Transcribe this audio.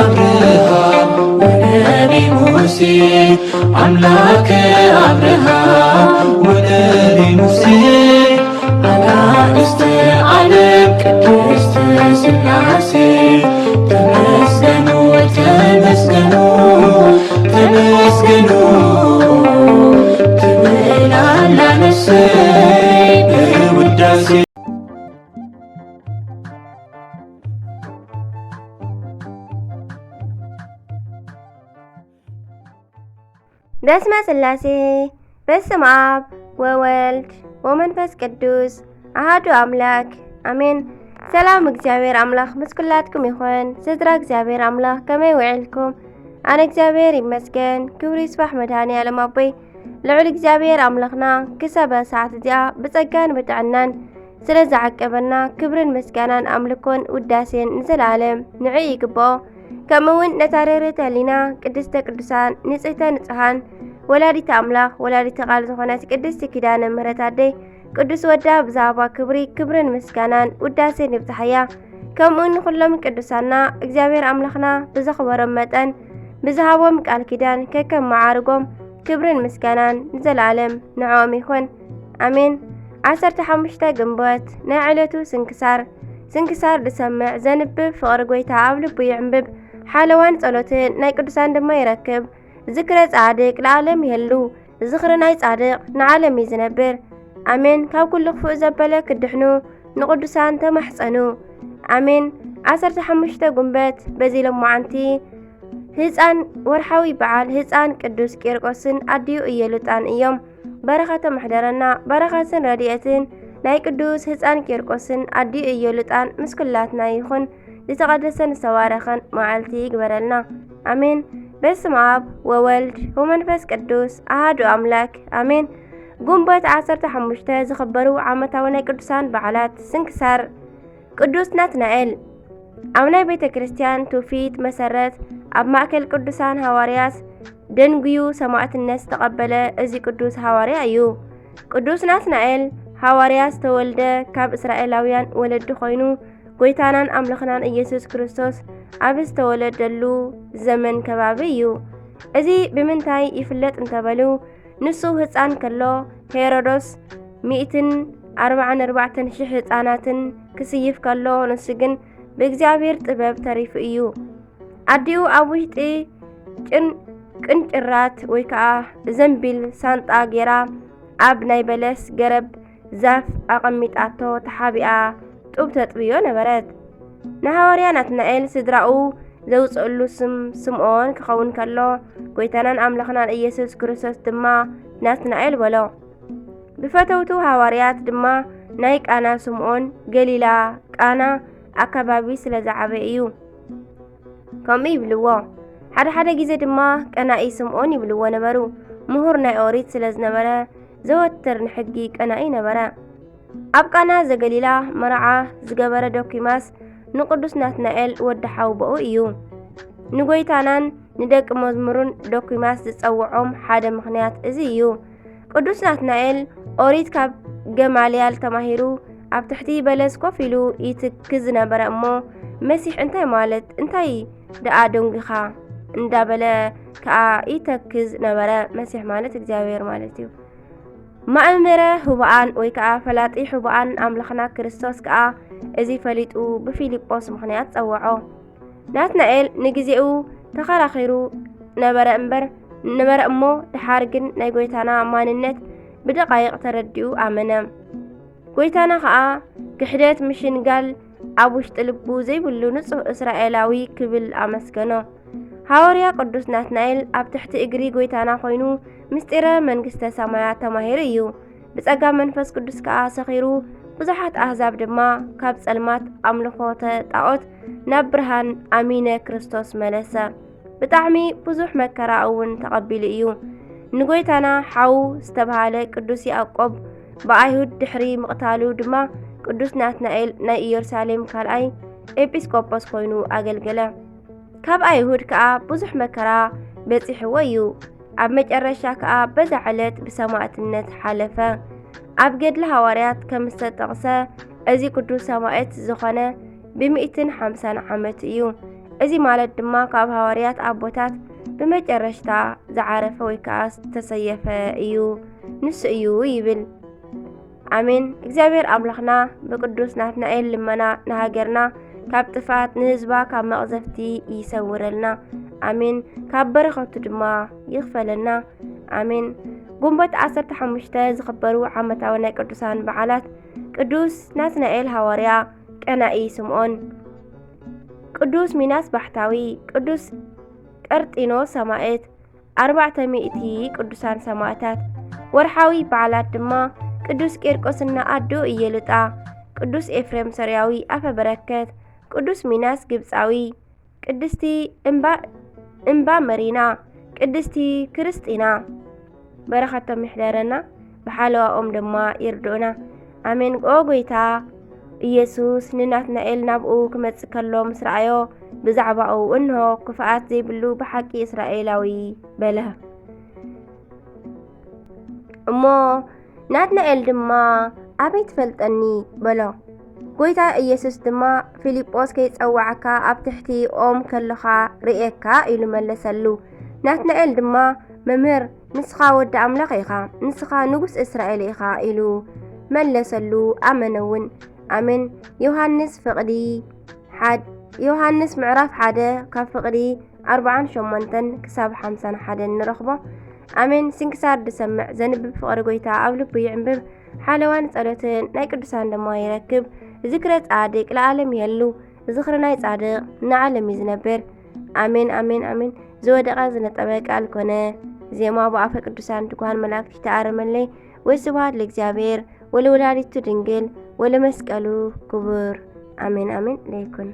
አብርሃም ወነቢ ሙሴ፣ አምላከ አብርሃም ወነቢ ሙሴ፣ አጋእዝተ ዓለም ቅድስት ሥላሴ፣ ተመስገኑ፣ ተመስገኑ፣ ተመስገኑ ትብል ኣላ ነፍሰይ በውዳሴ። በስመ ሥላሴ፣ በስመ አብ ወወልድ ወመንፈስ ቅዱስ አሐዱ አምላክ አሜን። ሰላም እግዚኣብሔር ኣምላኽ ምስ ኩላትኩም ይኹን። ስድራ እግዚኣብሔር ኣምላኽ ከመይ ውዒልኩም? ኣነ እግዚኣብሔር ይመስገን፣ ክብሪ ይስባሕ መድኃኔ ዓለም ኣቦይ። ልዑል እግዚኣብሔር ኣምላኽና ክሳብ ሰዓት እዚኣ ብጸጋን ብጥዕናን ስለ ዝዓቀበና ክብርን ምስጋናን ኣምልኮን ውዳሴን ንዘለዓለም ንዕኡ ይግብኦ። ከምኡ እውን ነታ ርህርህቲ ህሊና ቅድስተ ቅዱሳን ንጽህተ ንጹሃን ወላዲተ ኣምላኽ ወላዲተ ቃል ዝኾነት ቅድስቲ ኪዳነ ምሕረት ኣደይ ቅዱስ ወዳ ብዛዕባ ክብሪ ክብርን ምስጋናን ውዳሴን ይብጽሓያ። ከምኡ ንኹሎም ቅዱሳና እግዚኣብሔር ኣምላኽና ብዘኽበሮም መጠን ብዝሃቦም ቃል ኪዳን ከከም መዓርጎም ክብርን ምስጋናን ንዘለዓለም ንዕኦም ይኹን። ኣሜን። ዓሰርተ ሓሙሽተ ግንቦት ናይ ዕለቱ ስንክሳር። ስንክሳር ዝሰምዕ ዘንብብ ፍቕሪ ጐይታ ኣብ ልቡ ይዕንብብ፣ ሓለዋን ጸሎትን ናይ ቅዱሳን ድማ ይረክብ። ዝክረ ጻድቅ ለዓለም ይህሉ፣ ዝኽሪ ናይ ጻድቅ ንዓለም እዩ ዝነብር። ኣሜን። ካብ ኩሉ ክፉእ ዘበለ ክድሕኑ ንቅዱሳን ተማሕጸኑ። ኣሜን። ዓሰርተ ሓሙሽተ ጉንበት በዚ ሎማዓንቲ ህፃን ወርሓዊ በዓል ህፃን ቅዱስ ቂርቆስን ኣዲኡ ኢየሉጣን እዮም። በረኸቶም ይሕደረና። በረኸትን ረድኤትን ናይ ቅዱስ ህፃን ቂርቆስን ኣዲኡ ኢየሉጣን ምስ ኩላትና ይኹን። ዝተቐደሰን ዝተባረኸን መዓልቲ ይግበረልና። ኣሜን። በስመ አብ ወወልድ ወመንፈስ ቅዱስ ኣሃዱ ኣምላክ ኣሜን። ጉንበት ዓሰርተ ሓሙሽተ ዝኽበሩ ዓመታዊ ናይ ቅዱሳን በዓላት። ስንክሳር። ቅዱስ ናትናኤል። ኣብ ናይ ቤተ ክርስቲያን ትውፊት መሰረት ኣብ ማእከል ቅዱሳን ሃዋርያት ደንጉዩ ሰማዕትነት ዝተቐበለ እዚ ቅዱስ ሃዋርያ እዩ። ቅዱስ ናትናኤል ሃዋርያ ዝተወልደ ካብ እስራኤላውያን ወለዲ ኮይኑ፣ ጐይታናን ኣምላኽናን ኢየሱስ ክርስቶስ ኣብ ዝተወለደሉ ዘመን ከባቢ እዩ። እዚ ብምንታይ ይፍለጥ እንተበሉ፣ ንሱ ህፃን ከሎ ሄሮዶስ ሚእትን ኣርባዓን ኣርባዕተን ሽሕ ህፃናትን ክስይፍ ከሎ፣ ንሱ ግን ብእግዚኣብሔር ጥበብ ተሪፉ እዩ። ኣዲኡ ኣብ ውሽጢ ጭን-፣ ቅንጭራት ወይ ከዓ ዘንቢል ሳንጣ ጌራ ኣብ ናይ በለስ ገረብ ዛፍ ኣቐሚጣቶ ተሓቢኣ ጡብ ተጥብዮ ነበረት። ንሃዋርያ ናትናኤል ስድራኡ ዘውፅእሉ ስም ስምዖን ክኸውን ከሎ፣ ጐይታናን ኣምላኽናን ኢየሱስ ክርስቶስ ድማ ናትናኤል በሎ። ብፈተውቱ ሃዋርያት ድማ ናይ ቃና ስምዖን፣ ገሊላ፣ ቃና ኣከባቢ ስለ ዝዓበየ እዩ ከምኡ ይብልዎ። ሓደ ሓደ ግዜ ድማ ቀናኢ ስምዖን ይብልዎ ነበሩ። ምሁር ናይ ኦሪት ስለ ዝነበረ፣ ዘወትር ንሕጊ ቀናኢ ነበረ። ኣብ ቃና ዘገሊላ መርዓ ዝገበረ ዶኪማስ ንቅዱስ ናትናኤል ወዲ ሓውቦኡ እዩ። ንጎይታናን ንደቂ መዝሙሩን ዶኪማስ ዝጸውዖም ሓደ ምኽንያት እዚ እዩ። ቅዱስ ናትናኤል ኦሪት ካብ ገማልያል ተማሂሩ፣ ኣብ ትሕቲ በለስ ኮፍ ኢሉ ይትክዝ ነበረ እሞ፣ መሲሕ እንታይ ማለት፣ እንታይ ደኣ ደንጒኻ? እንዳበለ ከኣ ይተክዝ ነበረ። መሲሕ ማለት እግዚኣብሔር ማለት እዩ። ማእምረ ህቡኣን ወይ ከኣ ፈላጢ ህቡኣን ኣምላኽና ክርስቶስ ከኣ እዚ ፈሊጡ ብፊልጶስ ምኽንያት ጸውዖ። ናትናኤል ንግዜኡ ተኸራኺሩ ነበረ እምበር፣ ነበረ እሞ፣ ደሓር ግን ናይ ጐይታና ማንነት ብደቓይቕ ተረዲኡ ኣመነ። ጐይታና ኸኣ ክሕደት ምሽንጋል ኣብ ውሽጢ ልቡ ዘይብሉ ንጹህ እስራኤላዊ ክብል ኣመስገኖ። ሃዋርያ ቅዱስ ናትናኤል ኣብ ትሕቲ እግሪ ጐይታና ኾይኑ ምስጢረ መንግስተ ሰማያት ተማሂሩ እዩ። ብጸጋ መንፈስ ቅዱስ ከኣ ሰኺሩ፣ ብዙሓት ኣህዛብ ድማ ካብ ጸልማት ኣምልኾተ ጣዖት ናብ ብርሃን ኣሚነ ክርስቶስ መለሰ። ብጣዕሚ ብዙሕ መከራ እውን ተቐቢሉ እዩ። ንጎይታና ሓው ዝተባህለ ቅዱስ ያዕቆብ ብኣይሁድ ድሕሪ ምቕታሉ ድማ ቅዱስ ናትናኤል ናይ ኢየሩሳሌም ካልኣይ ኤጲስቆጶስ ኮይኑ ኣገልገለ። ካብ ኣይሁድ ከኣ ብዙሕ መከራ በጺሕዎ እዩ። ኣብ መጨረሻ ከኣ በዛ ዕለት ብሰማዕትነት ሓለፈ። ኣብ ገድሊ ሃዋርያት ከም ዝተጠቕሰ፣ እዚ ቅዱስ ሰማዕት ዝኾነ ብሚእትን ሓምሳን ዓመት እዩ። እዚ ማለት ድማ ካብ ሃዋርያት ኣቦታት ብመጨረሽታ ዝዓረፈ ወይ ከዓ ዝተሰየፈ እዩ፣ ንሱ እዩ ይብል። ኣሜን። እግዚኣብሔር ኣምላኽና ብቅዱስ ናትናኤል ልመና ንሃገርና ካብ ጥፍኣት ንህዝባ ካብ መቕዘፍቲ ይሰውረልና። ኣሜን። ካብ በረኸቱ ድማ ይኽፈለና። ኣሜን። ግንቦት ዓሰርተ ሓሙሽተ ዝኽበሩ ዓመታዊ ናይ ቅዱሳን በዓላት ቅዱስ ናትናኤል ሃዋርያ፣ ቀናኢ ስምዖን፣ ቅዱስ ሚናስ ባሕታዊ፣ ቅዱስ ቀርጢኖ ሰማዕት፣ ኣርባዕተ ሚእቲ ቅዱሳን ሰማዕታት። ወርሓዊ በዓላት ድማ ቅዱስ ቂርቆስና ኣዶ ኢየሉጣ፣ ቅዱስ ኤፍሬም ሶርያዊ ኣፈ በረከት፣ ቅዱስ ሚናስ ግብፃዊ፣ ቅድስቲ እምባ እምባ መሪና፣ ቅድስቲ ክርስጢና። በረኸቶም ይሕደረና፣ ብሓለዋኦም ድማ ይርድኡና። ኣሜን። ኦ ጎይታ ኢየሱስ ንናትናኤል ናብኡ ክመጽእ ከሎ ምስ ረኣዮ ብዛዕባኡ፣ እንሆ ክፍኣት ዘይብሉ ብሓቂ እስራኤላዊ በለ። እሞ ናትናኤል ድማ ኣበይ ትፈልጠኒ በሎ። ጎይታ ኢየሱስ ድማ ፊልጶስ ከይጸዋዓካ ኣብ ትሕቲ ኦም ከለኻ ርእየካ ኢሉ መለሰሉ። ናትናኤል ድማ መምህር ንስኻ ወዲ ኣምላኽ ኢኻ፣ ንስኻ ንጉስ እስራኤል ኢኻ ኢሉ መለሰሉ። ኣመነ እውን። ኣሜን። ዮሃንስ ፍቕዲ ሓድ ዮሃንስ ምዕራፍ ሓደ ካብ ፍቕዲ ኣርባዓን ሸሞንተን ክሳብ ሓምሳን ሓደን ንረኽቦ። ኣሜን። ስንክሳር ዝሰምዕ ዘንብብ ፍቕሪ ጎይታ ኣብ ልቡ ይዕንብብ። ሓለዋን ጸሎትን ናይ ቅዱሳን ድማ ይረክብ። ዝክረ ጻድቅ ለዓለም ይህሉ። ዝኽሪ ናይ ጻድቅ ንዓለም እዩ ዝነብር። ኣሜን ኣሜን ኣሜን። ዝወደቐ ዝነጠበ ቃል ኮነ። ዜማ ብኣፈ ቅዱሳን ትጉሃን መላእክት ይተኣረመለይ። ወስብሐት ለእግዚኣብሔር ወለወላዲቱ ድንግል ወለመስቀሉ ክቡር። ኣሜን ኣሜን ለይኩን።